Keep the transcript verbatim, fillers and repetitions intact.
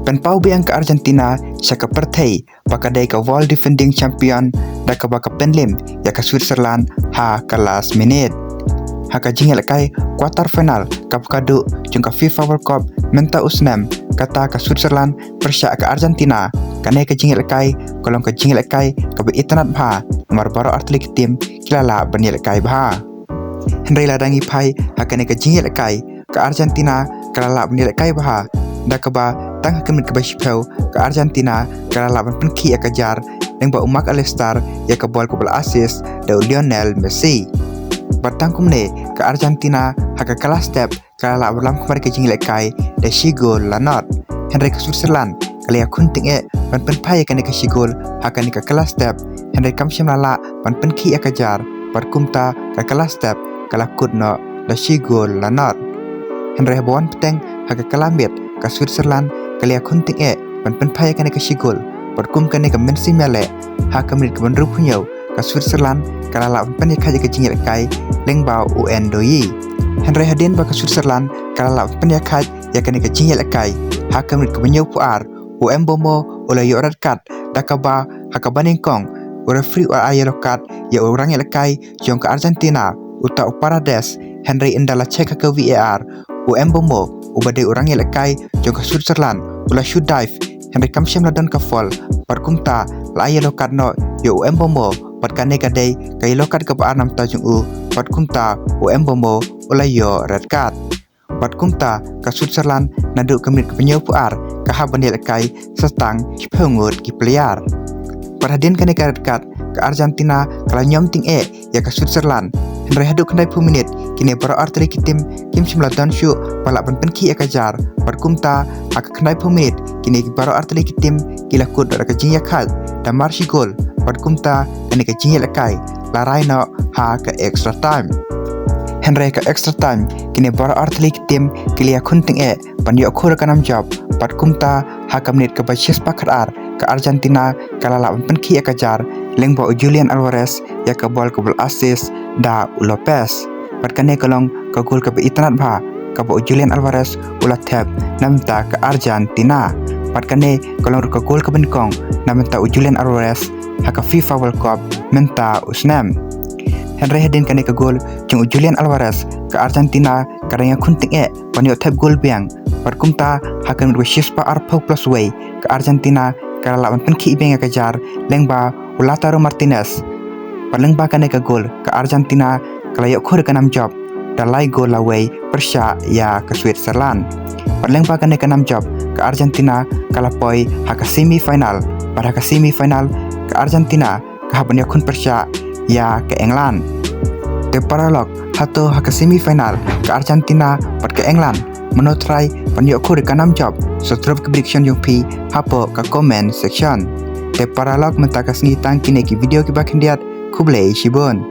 Pynpaw biang ka Argentina sha ka pyrthei ba ka dei ka world defending champion da kaba ka pynlip ïa ka Switzerland ha ka last minute. Ha ka jingïalehkai quarter final kaba ka duh jong ka FIFA World Cup mynta u snem, kata ka Switzerland pyrshah ka Argentina, kane ka jingïalehkai ka long ka jingïalehkai kaba itynnad bha, namar baroh artylli ki tim ki la lah ban ïalehkai bha. Hynrei lada ngi phai ha kane ka jingïalehkai, ka Argentina ka la lah ban ïalehkai bha, da kaba tang ha ka minit kaba shiphew ka Argentina ka la lah ban pynkhih ïa ka jar lyngba u Mac Allister ïa ka bol kaba la assist da u Lionel Messi. Bad tang kumne ka Argentina ha ka kylla step ka la lah ban lam khmat ïa ka jingïalehkai da shi gol la nod. Hynrei ka Switzerland ka la ïakhun tyngeh ban pynphai ïa kane ka shi gol ha kane ka kylla step, hynrei kam shym la lah ban pynkhih ïa ka jar, bad kumta ka kylla step ka la kut noh da shi gol la nod. Hynrei haba wan bteng ha ka kylla miet ka Switzerland ka la ïakhun tyngeh ban pynphai ïa kane ka shi gol, bad kum kane ka mynsiem ïaleh, ha ka minit kaba hynriewphew hynñiew ka Switzerland ka la lah ban pynïakhait ïa ka jingïalehkai lyngba u Ndoye. Hynrei hadien ba ka Switzerland ka la lah ban pynïakhait ïa kane ka jingïalehkai, ha ka minit kaba hynñiewphew ar u Mbeumo u la ïoh red card, da kaba ha kaba nyngkong u referee u la ai yellow card ïa u rangïalehkai jong ka Argentina, uta u Paredes, hynrei ynda la check ha ka VAR, u Mbeumo uba dei u rangïalehkai jong ka Switzerland u la shu dive, hynrei kam shym la don ka foul, bad kumta la ai yellow card noh ïa u Mbeumo, bad kane ka dei ka yellow card kaba ar na ka bynta jong u, bad kumta u Mbeumo u la ïoh red card. Bad kumta ka Switzerland naduh ka minit kaba hynñiewphew ar ka hap ban ïalehkai sa tang shiphew ngut ki player. Bad hadien kane ka red card ka Argentina ka la ñiom tyngeh ïa ka Switzerland. Hynrei haduh khyndaiphew minit kine baroh artylli ki tim kim shym la don shuh ba lah ban pynkhih ïa ka jar. Bad kumta ha ka khyndaiphew minit kine baroh artylli ki tim ki la kut da ka jingïakhait da mar shi gol. Bad kumta kane ka jingïalehkai la rai noh ha ka extra time. Hynrei ka extra time kine baroh artylli ki tim ki la ïakhun tyngeh ban ïoh khur ïa ka nam jop, bad kumta ha ka minit kaba shispah khatar ka Argentina ka la lah ban pynkhih ïa ka jar lyngba u Julian Alvarez ïa ka bol kaba la assist da u Lopez. Bad kane ka long ka gol kaba itynnad bha kaba u Julian Alvarez u la thep na ka bynta ka Argentina. Bad kane ka long ruh ka gol kaba nyngkong na ka bynta u Julian Alvarez ha ka FIFA World Cup mynta u snem. Hynrei hadien kane ka gol jong u Julian Alvarez ka Argentina ka dang ïakhun tyngeh ban ïoh thep gol biang. Bad kumta ha ka minit kaba shispah arphew plus wei ka Argentina ka la lah ban pynkhih biang ïa ka jar lyngba u Lautaro Martinez. Bad lyngba kane ka gol ka Argentina ka la ïoh khur ïa ka nam jop da lai gol la wei pyrshah ïa ka Switzerland. Bad lyngba kane ka nam jop ka Argentina ka la poi ha ka semi final. Bad ha ka semi final ka Argentina ka hap ban ïakhun pyrshah ïa ka England. Te paralok, hato ha ka semi final ka Argentina bad ka England mano trai ban ïoh khur ïa ka nam jop? Sngewthuh ka prediction jong phi hapoh ka comment section. Te paralok, mynta ka sngi tang kine ki video kiba khyndiat. Khublei shibun.